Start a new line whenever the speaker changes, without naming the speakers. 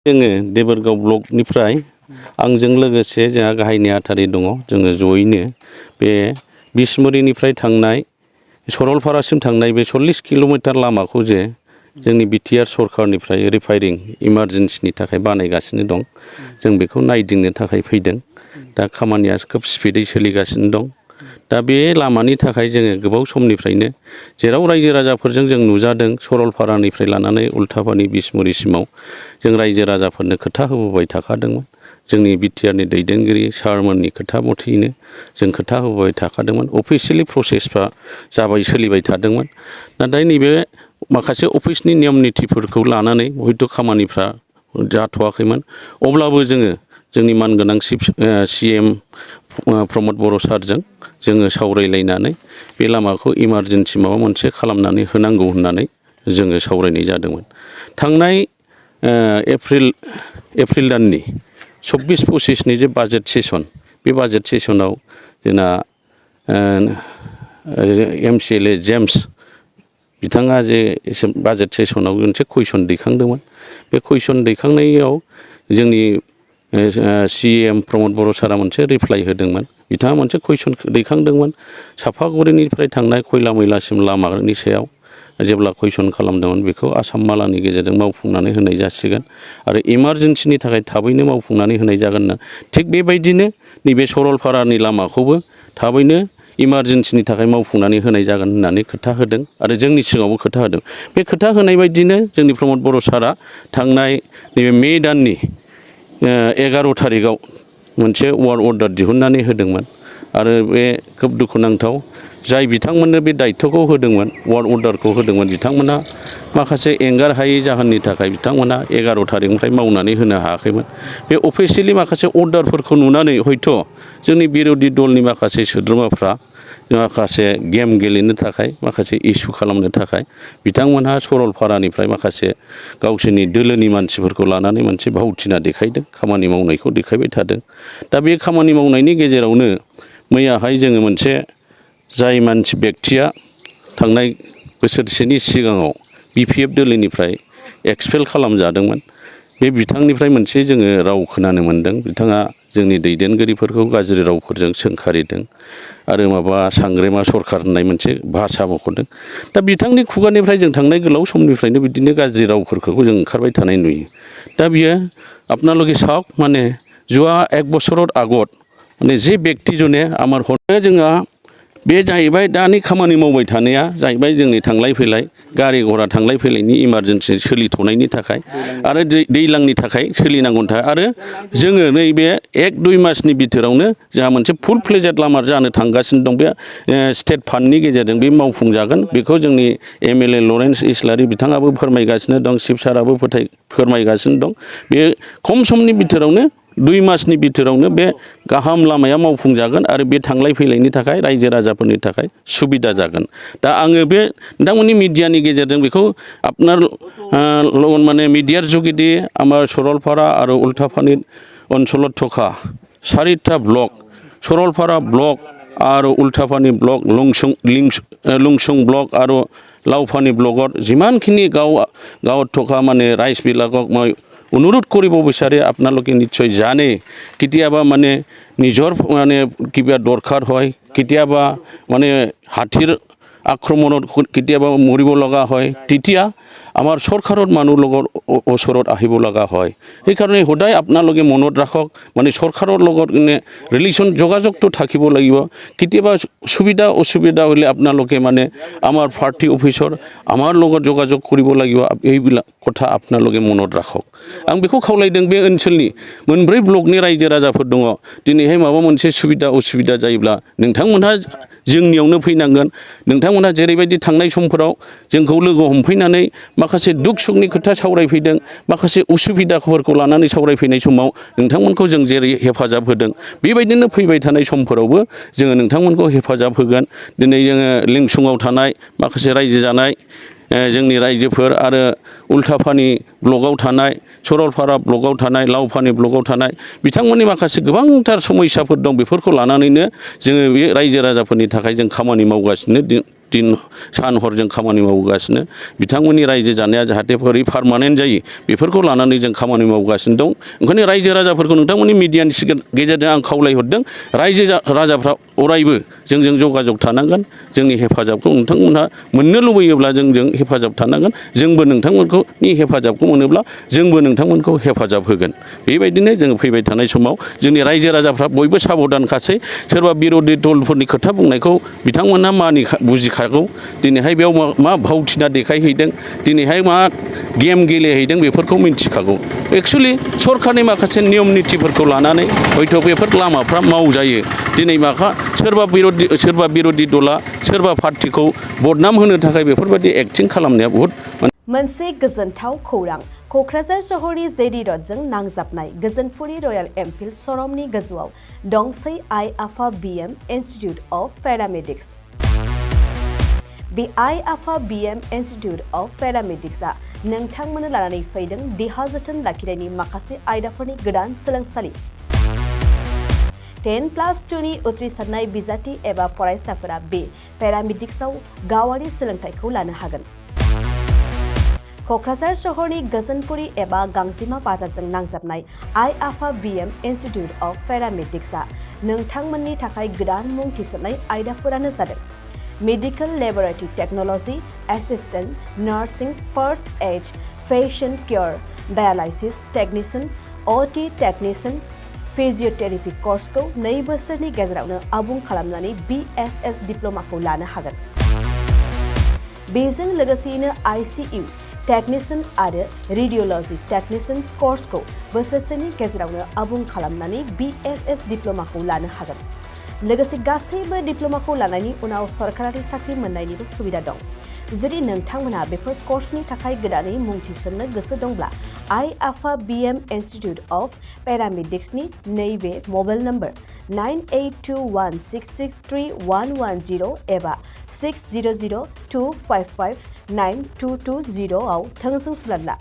जोङो देबोरगाव ब्लकनिफ्राय आंजों लोगोसे जोंहा गाहाय नेहाथारि दङ जोङो जयैनो बे बिसमुरिनिफ्राय थांनाय सरलपारासिम थांनाय बे 40 किल'मिटार लामाखौ जे जोंनि बिटिआर सरकारनिफ्राय रिफायरिं इमारजेन्सिनि थाखाय बानायगासिनो दं जों बेखौ नायदिंनो थाखाय फैदों दा खामानिया खोब स्पिडै सोलिगासिनो दं दा बे लामानि थाखाय जोङो गोबाव समनिफ्रायनो जेराव रायजो राजाफोरजों जों नुजादों सरलपारानिफ्राय लानानै उल्थापानि बिसमुरिसिमाव जों रायजो राजाफोरनो खोथा होबोबाय थाखादोंमोन जोंनि बिटिआरनि दैदेनगिरि सारमोननि खोथा मथेयैनो जों खोथा होबोबाय थाखादोंमोन अफिसियेलि प्रसेसफ्रा जाबाय सोलिबाय थादोंमोन नाथाय नैबे माखासे अफिसनि नियम नितिफोरखौ लानानै हयथ' खामानिफ्रा जाथ'वाखैमोन अब्लाबो जोङो जोंनि मानगोनां सिएम प्रमद बर' सारजों जोङो सावरायलायनानै बे लामाखौ इमारजेन्सि माबा मोनसे खालामनानै होनांगौ होननानै जोङो सावरायनाय जादोंमोन थांनाय एप्रिल दाननि 24-25नि जे बाजेट सेसन बे बाजेट सेसनाव जोंना एमसिएलए जेम्स बिथाङा जे बाजेट सेसनाव मोनसे कुइसन दैखांदोंमोन बे कुइसन दैखांनायाव जोंनि सिएम प्रमद बर' सारा मोनसे रिप्लाइ होदोंमोन बिथाङा मोनसे कुइसन दैखांदोंमोन सापागुरिनिफ्राय थांनाय खयला मैलासिम लामानि सायाव जेब्ला कुइसन खालामदोंमोन बेखौ आसाम मालानि गेजेरजों मावफुंनानै होनाय जासिगोन आरो इमारजेन्सिनि थाखाय थाबैनो मावफुंनानै होनाय जागोन थिग बेबायदिनो नैबे सरलपारानि लामाखौबो थाबैनो इमारजेन्सिनि थाखाय मावफुंनानै होनाय जागोन होननानै खोथा होदों आरो जोंनि सिगाङावबो खोथा होदों बे खोथा होनाय बायदिनो जोंनि प्रमद बर' सारा थांनाय नैबे मे दाननि 11 थारिखआव मोनसे वार्क अर्डार दिहुननानै होदोंमोन आरो बे खोब दुखुनांथाव जाय बिथांमोननो बे दायित्वखौ होदोंमोन वार्क अर्डारखौ होदोंमोन बिथांमोना माखासे एंगार हायै जाहोननि थाखाय बिथांमोना 11 थारिखनिफ्राय मावनानै होनो हायाखैमोन बे अफिसियेलि माखासे अर्डारफोरखौ नुनानै हयथ' जोंनि बिरोधि दलनि माखासे सोद्रोमाफ्रा माखासे गेम गेलेनो थाखाय माखासे इस्यु खालामनो थाखाय बिथांमोनहा सरलपारानिफ्राय माखासे गावसोरनि दोलोनि मानसिफोरखौ लानानै मोनसे भावथिना देखायदों खामानि मावनायखौ देखायबाय थादों दा बे खामानि मावनायनि गेजेरावनो मैयाहाय जोङो मोनसे जाय मानसि व्यक्तिया थांनाय बोसोरसेनि सिगाङाव बिपिएफ दोलोनिफ्राय एक्सपेल खालामजादोंमोन बे बिथांनिफ्राय मोनसे जोङो राव खोनानो मोन्दों बिथाङा जोंनि दैदेनगिरिफोरखौ गाज्रि रावफोरजों सोंखारिदों आरो माबा सांग्रेमा सरखार होननाय मोनसे भाषा मख'दों दा बिथांनि खुगानिफ्राय जों थांनाय गोलाव समनिफ्रायनो बिदिनो गाज्रि रावफोरखौ जों ओंखारबाय थानाय नुयो दा बियो आपनालोगे साওক माने जुआ 1 बছৰৰ আগত माने जे व्यक्तिजने आमार हरनो जोंहा बे जाहैबाय दानि खामानि मावबाय थानाया जाहैबाय जोंनि थांलाय फैलाय गारि घरा थांलाय फैलायनि इमारजेन्सि सोलिथ'नायनि थाखाय आरो दैलांनि थाखाय सोलिनांगौनि थाखाय आरो जोङो नैबे 1-2 मासनि बिथोरावनो जोंहा मोनसे फुल फ्लेजेड लामा जानो थांगासिनो दं बे स्टेट फान्डनि गेजेरजों बे मावफुंजागोन बेखौ जोंनि एमएलए लरेन्स इस्लारि बिथाङाबो फोरमायगासिनो दं शिब साराबो फोरमायगासिनो दं बे खम समनि बिथोरावनो 2 मासनि बिथोरावनो बे गाहाम लामाया मावफुंजागोन आरो बे थांलाय फैलायनि थाखाय रायजो राजाफोरनि थाखाय सुबिदा जागोन दा आङो बे नोंथांमोननि मिडियानि गेजेरजों बेखौ आपनार माने मिडियार जुगिदि आमार सरलपारा आरो उल्थापानि अनसलाव थका 4टा ब्लक सरलपारा ब्लक आरो उल्थापानि ब्लक लुंसुं ब्लक आरो लावपानि ब्लकत जिमानखिनि गाँव थका माने राइस বিলাকক मैं अनुरोध करिब विचारे आपनालोके निश्चय जाने केतियाबा माने निजर माने किबा दरकार হয় केतियाबा माने हाथिर आक्रमणत केतियाबा मरिब लगा হয় तितिया आमार सरकारत मानुह लगत ओसरत आहिब लगा হয় সেইকাৰণে সদায় आपनालोके मनत राखक माने सरकारर लगत रिलेशन যোগাযোগ तो থাকিব লাগিব केतियाबा सुबिदा असुबिदा हले आपनालोके माने आमार पार्टी अफिसर आमार लगत যোগাযোগ करिब লাগিব এইবিলাক কথা आपनालोके मनत राखक आं बेखौ खावलायदों बे ओनसोलनि मोनब्रै ब्लकनि रायजो राजाफोर दङ दिनैहाय माबा मोनसे सुबिदा असुबिदा जायोब्ला नोंथांमोनहा जोंनियावनो फैनांगोन नोंथांमोनहा जेरैबायदि थांनाय समफोराव जोंखौ लोगो हमफैनानै माखासे दुख सुखनि खोथा सावरायफैदों माखासे उसुबिदाफोरखौ लानानै सावरायफैनाय समाव नोंथांमोनखौ जों जेरै हेफाजाब होदों बेबायदिनो फैबाय थानाय समफोरावबो जोङो नोंथांमोनखौ हेफाजाब होगोन दिनै जोङो लिंसुङाव थानाय माखासे रायजो जानाय जोंनि रायजोफोर आरो उल्थापानि ब्लकआव थानाय सरलपारा ब्लकआव थानाय लावपानि ब्लकआव थानाय बिथांमोननि माखासे गोबांथार समस्याफोर दं बेफोरखौ लानानैनो जोङो बे रायजो राजाफोरनि थाखाय जों खामानि मावगासिनो दिन सान हर जों खामानि मावगासिनो बिथांमोननि रायजो जानाया जाहाथे बोरै पारमानेन्ट जायो बेफोरखौ लानानै जों खामानि मावगासिनो दं ओंखायनो रायजो राजाफोरखौ नोंथांमोननि मिडियानि गेजेरजों आं खावलायहरदों रायजो राजाफ्रा अरायबो जोंजों जगाजग थानांगोन जोंनि हेफाजाबखौ नोंथांमोनहा मोननो लुबैयोब्ला जोंजों हेफाजाब थानांगोन जोंबो नोंथांमोननि हेफाजाबखौ मोनोब्ला जोंबो नोंथांमोनखौ हेफाजाब होगोन बेबायदिनो जोङो फैबाय थानाय समाव जोंनि रायजो राजाफ्रा बयबो साबधानखासै सोरबा बिर'धि दलफोरनि खोथा बुंनायखौ बिथांमोनहा बुजिखागौ दिनैहाय बेयाव मा भावथिना देखायहैदों दिनैहाय मा गेम गेलेहैदों बेफोरखौ मिन्थिखागौ एक्सुवेलि सरकारनि माखासे नियम नितिफोरखौ लानानै हयथ' बेफोर लामाफ्रा मावजायो दिनै सोरबा बिर'धि दला सोरबा पार्टिखौ बदनाम होनो थाखाय बेफोरबायदि एक्टिं खालामनाया बहुद
मोनसे गोजोनथाव खौरां क'क्राझार सहरनि जेडि रडजों नांजाबनाय गोजोनपुरि रयेल एनफिल्ड श'रुमनि गोजौआव दंसै आइ आफा बिएम इन्स्टिटिउट अफ पेरामेडिक्स बे आइ आफा बिएम इन्स्टिटिउट अफ पेरामेडिक्सआ नोंथांमोननो लानानै फैदों देहा जोथोन लाखिनायनि माखासे आयदाफोरनि गोदान सोलोंसालि 10+2नि उथ्रिसारनाय बिजाथि एबा फरायसाफोरा बे पेरामेडिक्सआव गावारि सोलोंथाइखौ लानो हागोन क'क्राझार सहरनि गोजोनपुरि एबा गांजिमा बाजारजों नांजाबनाय आइ आफा बिएम इन्स्टिटिउट अफ पेरामेडिक्सआ नोंथांमोननि थाखाय गोदान मुं थिसननाय आयदाफोरानो जादों medical laboratory technology assistant nursing first aid patient care dialysis technician OT technician physiotherapy कर्सखौ 2 बोसोरनि गेजेरावनो आबुं खालामनानै BSS डिप्ल'माखौ लानो हागोन बेजों लोगोसेयैनो ICU टेक्निशियन आरो रेडियोलॉजी टेक्निशियन कर्सखौ बोसोरसेनि गेजेरावनो आबुं खालामनानै BSS डिप्ल'माखौ लानो हागोन लोगोसे गासैबो डिप्ल'माखौ लानायनि उनाव सरकारि साख्रि मोननायनिबो सुबिदा दं जुदि नोंथांमोनहा बेफोर कर्सनि थाखाय गोदानै मुं थिसननो गोसो दंब्ला आइ आफा बिएम इन्स्टिटिउट अफ पेरामेडिक्सनि नैबे मबाइल नम्बर 9821663110 एबा 6002559220 आव थोंजों सुलाद ला